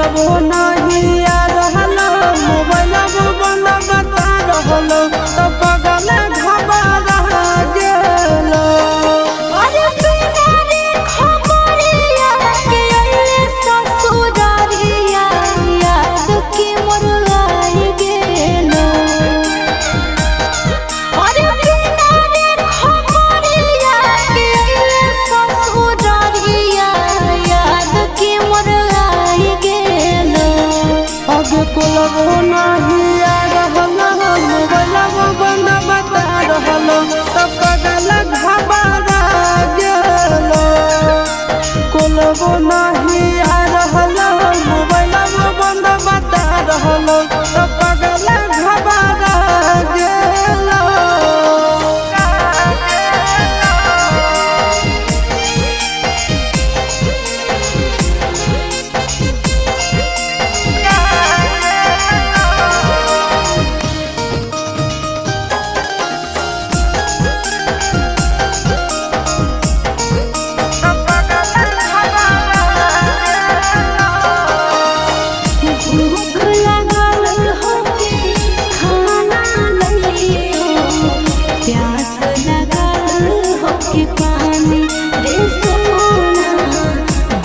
कोलबो नहीं आ रहल, मोबाइलबो बंद बता रहल, तो पगल घबरा गेलो। अरे बिना रे खबरिया के अइले ससुरारिया, याद के मोर आई गेलो। अरे बिना रे खबरिया के अइले ससुरारिया, याद के मोर आई गेलो। आगे कोलबो नहीं आ रहल, मोबाइलबो बंद बता रहल, तो पगल घबरा गेलो। कोलबो नहीं आ रहल, मोबाइलबो बंद बता रहल, तो पगल घबरा गेलो। भूख लागल होके खाना लइयो, प्यास लागल होके पानी रे सोना,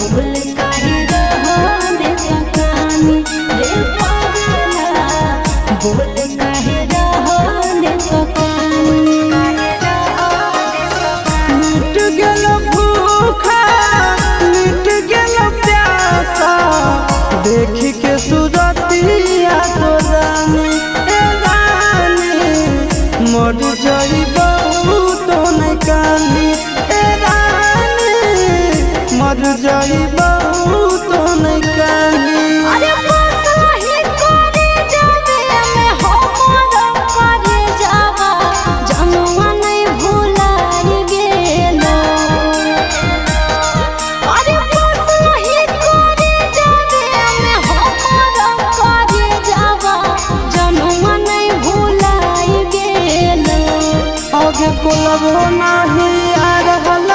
बोल काहे रहले पकानी रे पगला, बोल काहे रहले पकानी। मिट गेल भूखा, मिट गेल प्यासा, देखी के सूरतिया तो रानी, ए रानी, मर जइबो तो नहीं कानी, ए रानी, मर जइबो तो नहीं कानी। अरे बस वही करे जावे में हमर करे जावा, जनुआ नहीं भुलाई गेलो। अरे बस वही करे जावे में हमर करे जावा, जनुआ नहीं भुलाई गेलो। आगे कोलबो नहीं आ रहल,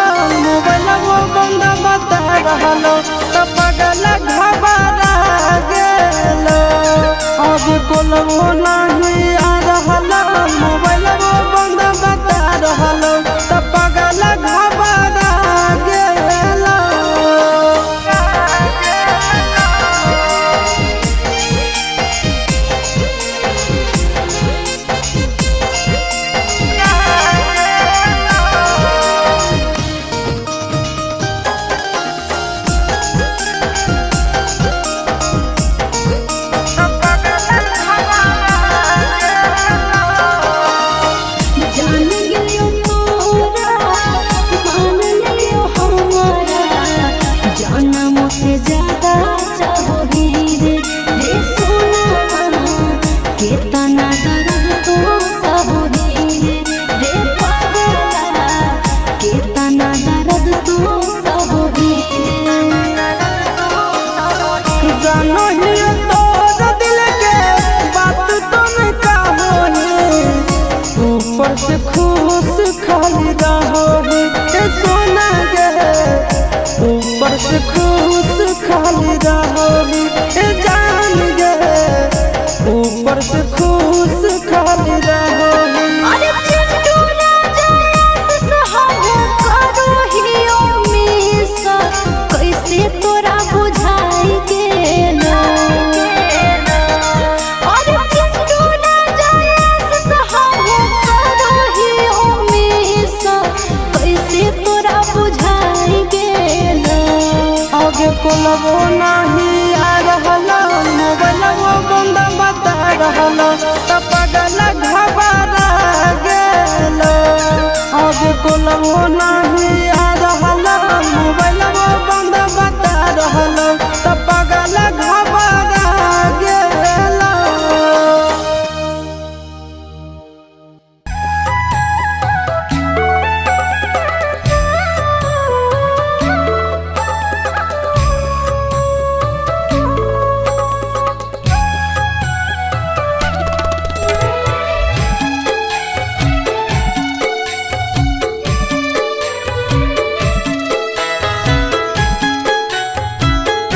मोबाइलबो बंद बता रहल, तो पगल घबरा गेलो। आगे कोलबो नहीं आ रहल, मोबाइलबो बंद बता रहल, तो पगल घबरा गेलो। जान गेलियो तोरा, मान लियो हमारा, जानमो से ज्यादा चाहो रे रे सोना, केतना दर्द तो सहो रे रे पगला, केतना दर्द तो सहो रे। जानो ही तोर दिल के बात तुम कहो, ऊपर से खुश खाली रहो ए सोना गे, ऊपर से खुश खाली रहो ए जान गे, ऊपर से खुश खाली रहो। अरे चिंटू राजा सहाबो करो हियो मिस, कैसे तोरा बुझाई गेलो। अरे चिंटू राजा सहाबो करो हियो मिस, कैसे तोरा बुझाई गेलो। आगे कोलबो नहीं आ रहल, मोबाइलबो बंद बता रहल, तो पगल घबरा गेलो। आगे कोलबो नहीं आ रहल, मोबाइलबो बंद बता रहल, तो पगल घबरा गेलो। Thank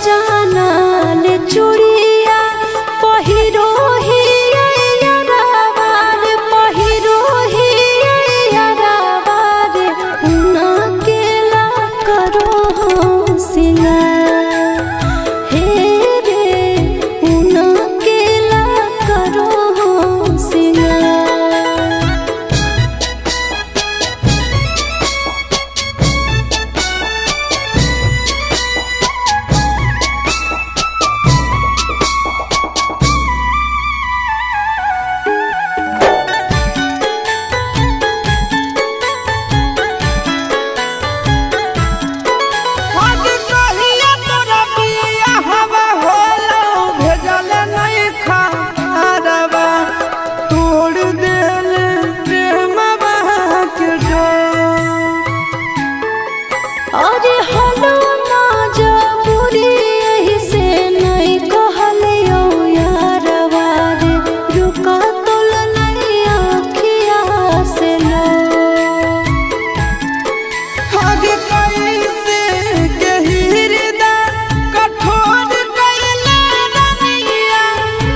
सजाना ले चूड़िया पहिरो ही यारावा रे, पहिरो ही यारावा रे, उना केला करो हो सिंगार। हे रे उना केला करो हो सिंगार। आज कहिया तोरा बियाहवा होलो, भेजल नहीं खारवा, तोड़ देल प्रेमवा के डोर। अरे हलो ना जबूरी एही से नहीं कहलियो यारवा रे, रुका तोल नहीं आँखिया से लो। आग कैसे के हृदय कठोर कैले रनिया,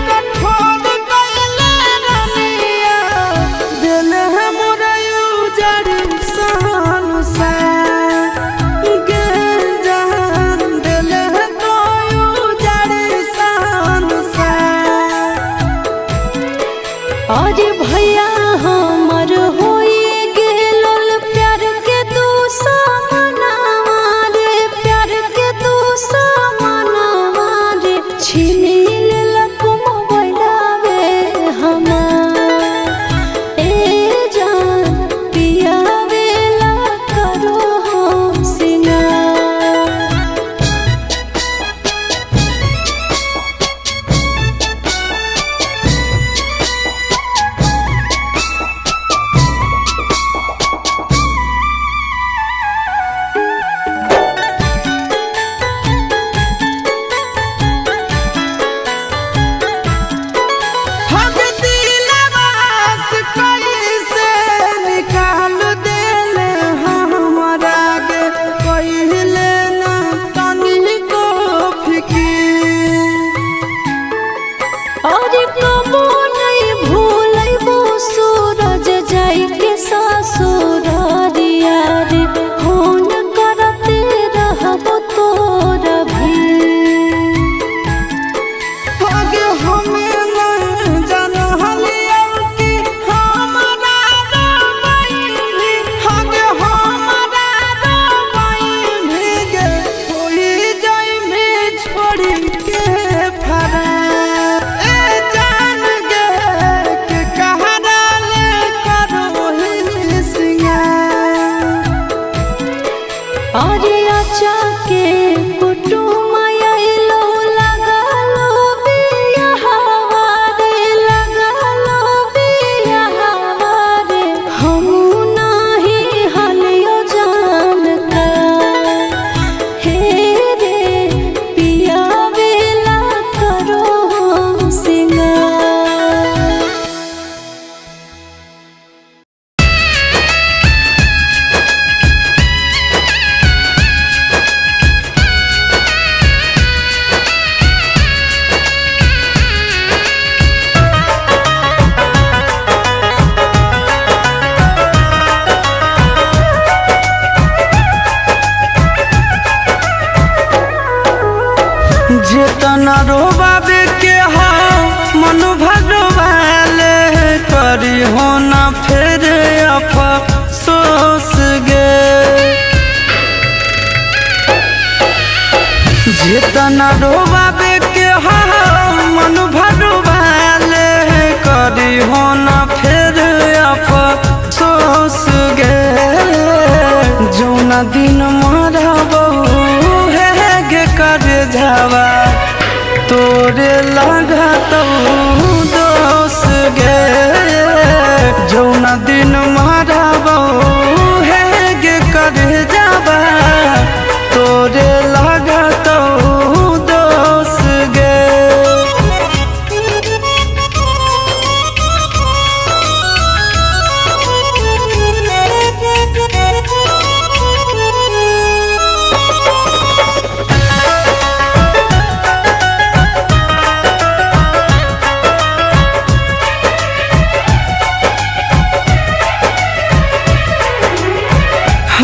कठोर कैले रनिया, दिल है मोर उजड़ सन सा गे जान, दिल है तो उजड़ सन सा। अरे भैया हमर होई गेलल प्यार के दुश्मनावा रे, प्यार के दुश्मनावा रे, छीन लेलक मोबाइलवे हमार। ए जान पियावेला करो हो सिंगार। हम दिलवा से कैसे निकाल देले हमरा के, कहिले ना तनिको फिकीर। अरे कबो नहीं भूलैबो सूरज जाई के ससुरारिया रे, फोन करते रहबो तोरा भी। आगे हमें न जानलियौ कि हमरा रोबैली, आगे हमरा रोबैली गे, होई जाइमे छोड़ी के फरार। ए जान गे के कहारा ले करोही सिंगार। अरे आचा के कुटुम आइलो लगालो बियाहवा रे, लगालो बियाहवा रे, हमू नाही हलियो जान का। हे रे पियावेला करो हो सिंगार। जेतना रोबाबे के हा मन भगवाले, करी हो ना फिर अफसोस गे। जेतना रोबाबे के हा मन भगवाले, करी हो ना फिर अफसोस गे। जौना दिन मरबो हे गे कर जावा, तोरे लगतौ दोस गे। जौना दिन मरबो हे गे कर जावा, तोरे लगतौ दोस गे। Thank you.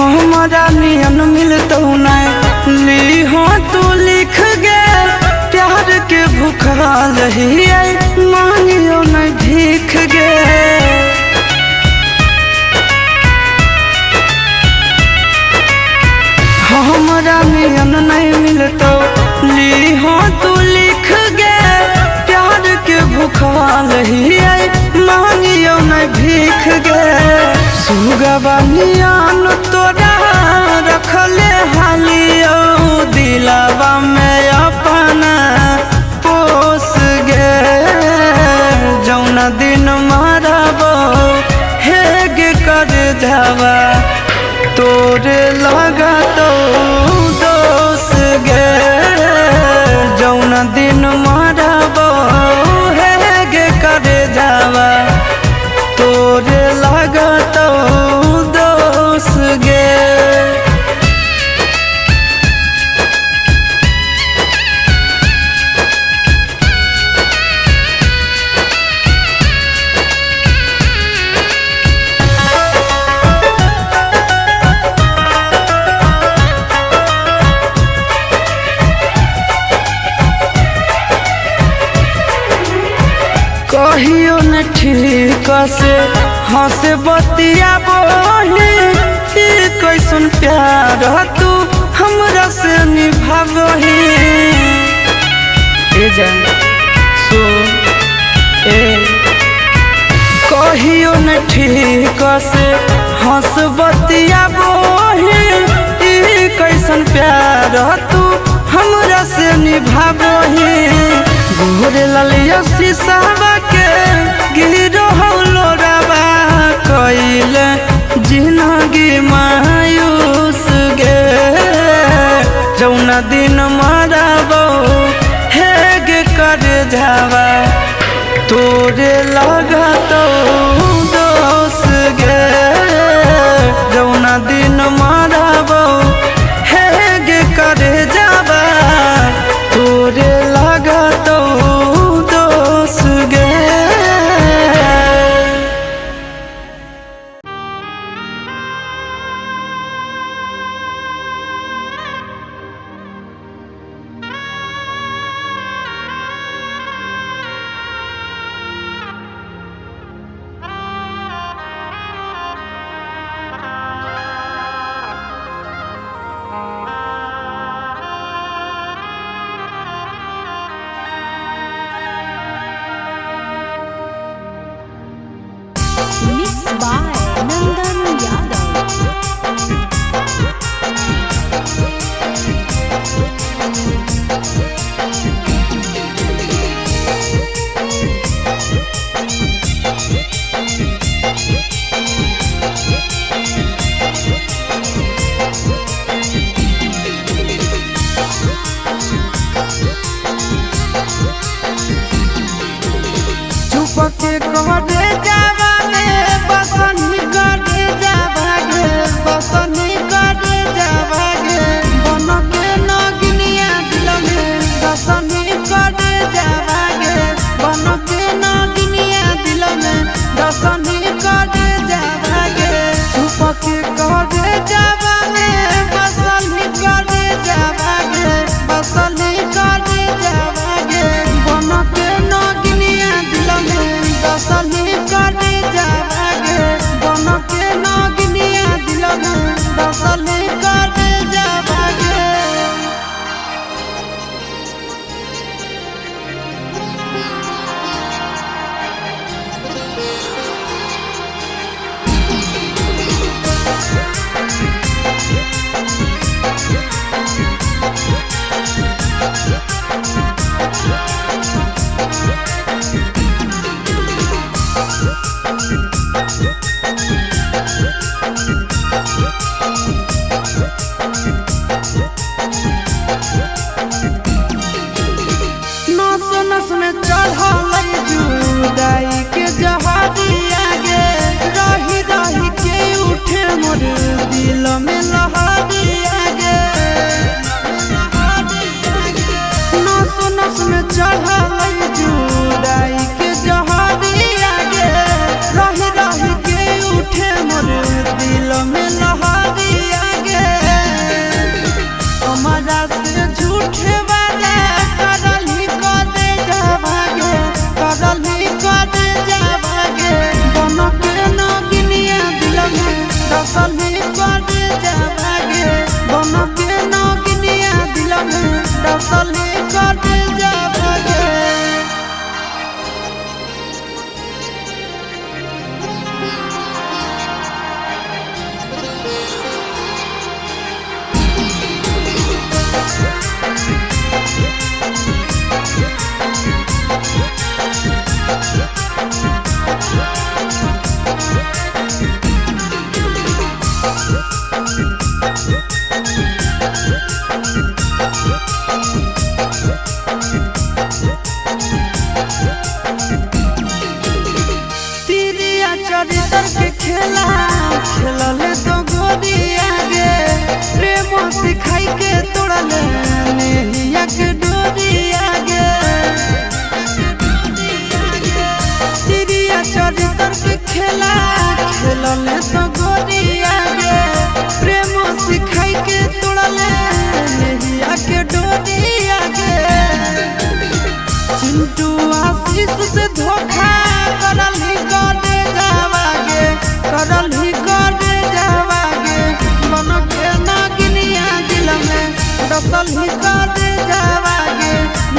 हमारा नियन मिलतौ नहीं। ली हो तू लिख गे प्यार के भूखल ही मांगियो नहीं भीख गे। हमरा नियन नहीं मिलतौ, ली हो तू लिख गे प्यार के भूखल ही मांगियो नहीं भीख गे। सुगवा नियन तोरा रखले हालियो दिलावा में अपना पोस गे। जौना दिन मारबो हेग कर जावा तोरे लगा तो दोस गे। जौना दिन मारबो हेग कर जावा तोरे लगा तो दोस गे। कहियो न ठीक से हंस बतिया बोली कैसन प्यार तू हमरा से निभाबही। ए जान सो ए कहियो न ठीक से हंस बतिया बोली कैसन प्यार तू हमरा से निभाबही। गोरे ललिया शीशावा के गिरो लोरावा कइले जिनगी मायूस गे। जौना दिन मारबो हेग कर जावा तोरे लगा तो दोस गे। जौना दिन मारबो हेग कर जावा तोरे लगा तो दोस गे। Mix by Nandan Yadav. चुप के करे जावा रे बसन करे जावा रे। तोड़ले नेहिया के डोरिया गे। तिरिया चरित्र के खेला खेलले तो गोरिया गे। प्रेम सिखाई के तोड़ले नेहिया के डोरिया गे। चिंटू आशीष से धोखा करल ही करे जावागे, करल ही करे जावागे। बन के नागिनिया दिल में डसल ही करे जावागे।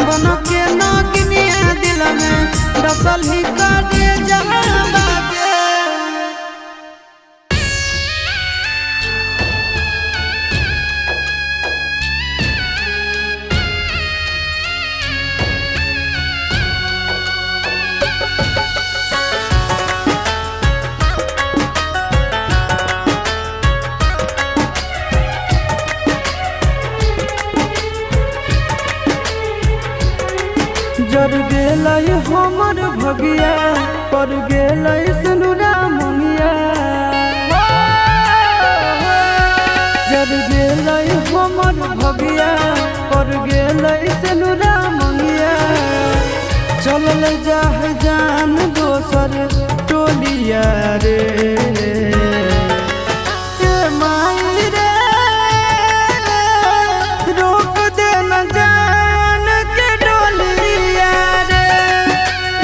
बन के नागिनिया दिल में डसल ही करे जावागे। जर गेलै हमर भगिया, पर गेलै सुनुरा मुनिया। जर गेलै हमर भगिया, पर गेलै सुनुरा मुनिया। चलल जाह जान दोसर टोलिया रे। ए माई रे, रोक दे न जान के डोलिया रे।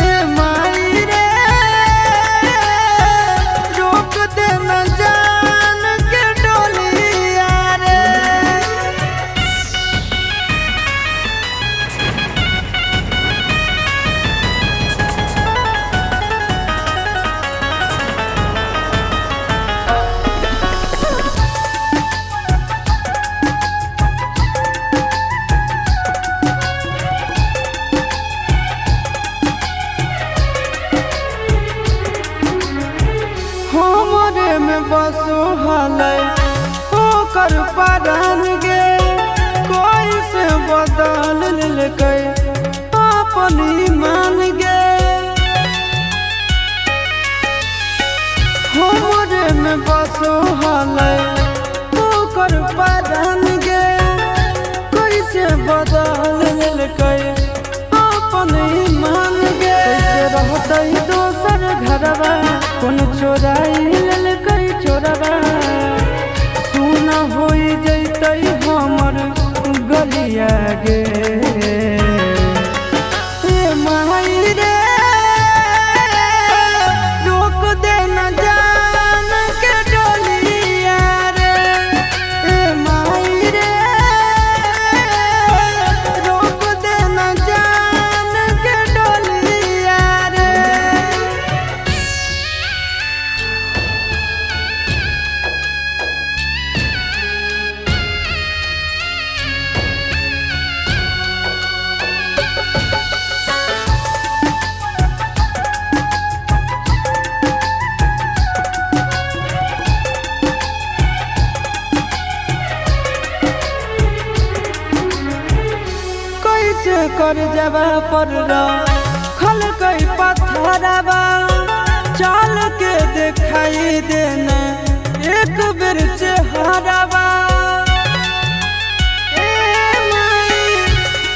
ए माई रे, रोक दे न जान के डोलिया रे। हमरे में बसो हलै ओकर परान गे। कोई से बदल लेलकै अपन ईमान गे। हमरे में बसो हलै ओकर परान गे। कोई से बदल लेलकै अपन ईमान गे। कैसे रहतै दोसर घरवा, कोन चोराई लेलकै चोरवा। सुना होई जैतै हमर गलिया गे। ए माई रे, रोक दे न जान के डोलिया रे। ए माई रे, रोक दे न जान के डोलिया रे। कैसे कर जबा पर खल कई पत्थरवा। चाल के दिखाई देना एक बेर चेहरावा। ए माई,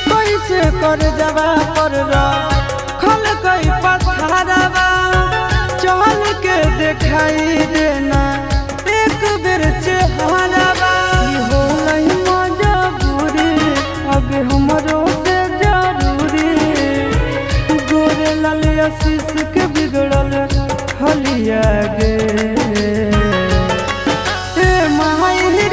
कैसे कर जबा पर खल कई पत्थरवा। चाल के दिखाई देना एक बेर चेहरावा। ई होलै मजबूरी, अब हमरो से जरूरी। गोरे लाल आशीष के बिगड़ल हलिया गे। ए माई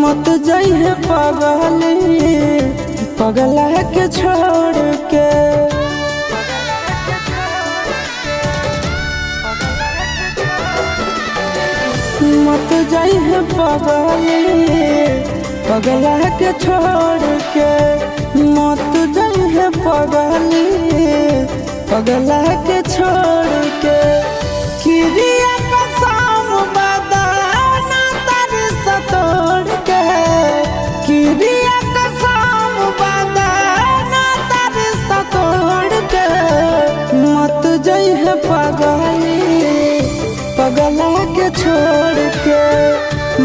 मत जइहे पगली पगला के छोड़ के। मत जइहे पगली पगला के छोड़ के, मत जइहे पगली पगला के छोड़ के। किरिया कसम बदाना तार तोड़ के, किरिया कसम बदाना तार तोड़ के, मत जइहे पगली पगला के छोड़ के,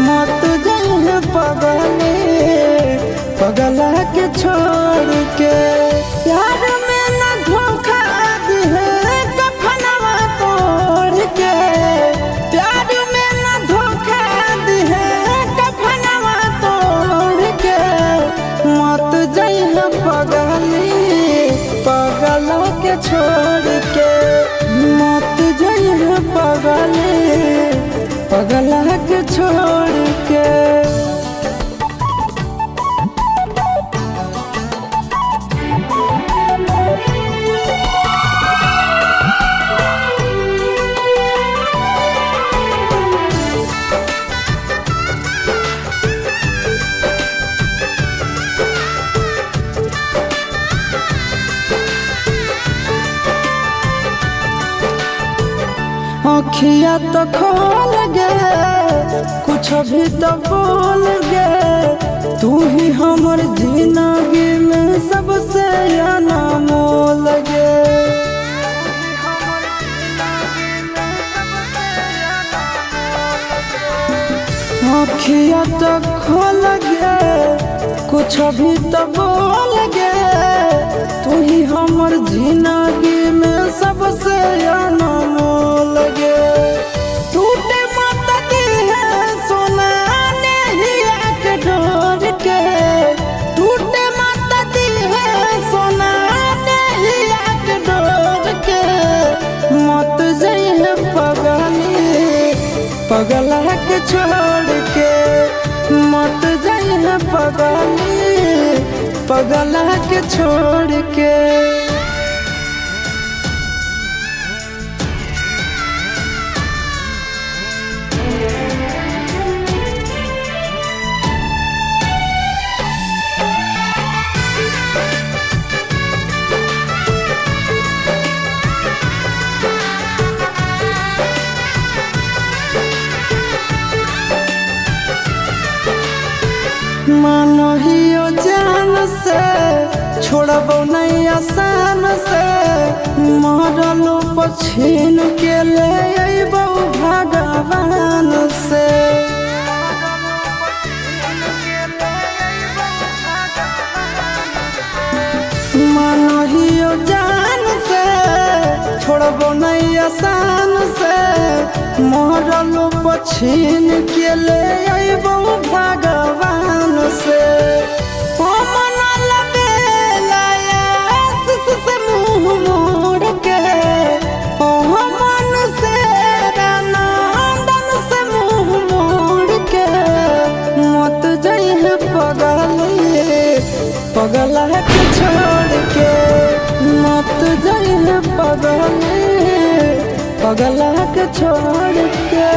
मत जइहे पगली पगला के छोड़ के। प्यार में न धोखा दिहे कफनवा तोड़ के, प्यार में न धोखा दिहे कफनवा तोड़ के, मत जइहे पगली पगला के छोड़ के, मत जइहे पगली पगला के छोड़ के। अखिया तो खोल गे कुछ भी तो बोल गे, तू ही हमर जिंदगी में सबसे अनमोल गे। अखिया तो खोल गे कुछ भी तो बोल गे, तू ही हमर जिंदगी में सबसे अनमोल गे। टूटे मत है सोना नहिया के डोर के, टूटे मत है सोना नहिया के डोर के, मत जइहे पगली पगला के छोड़ के, मत जइहे पगली पगला के छोड़ के। मानो हियो जान से छोड़बो नहीं आसान से, मरलो पछीन के ले अइबो भगवान से। मानो हियो जान से छोड़बो नहीं आसान से, मरलो पछीन के ले अइबो भगवान से। ओ मन लबेला से मुँह मोड़ के, ओ मन से नंदन से मुँह मोड़ के, मत जइहे पगली पगला के छोड़ के, मत जइहे पगली पगला के छोड़ के।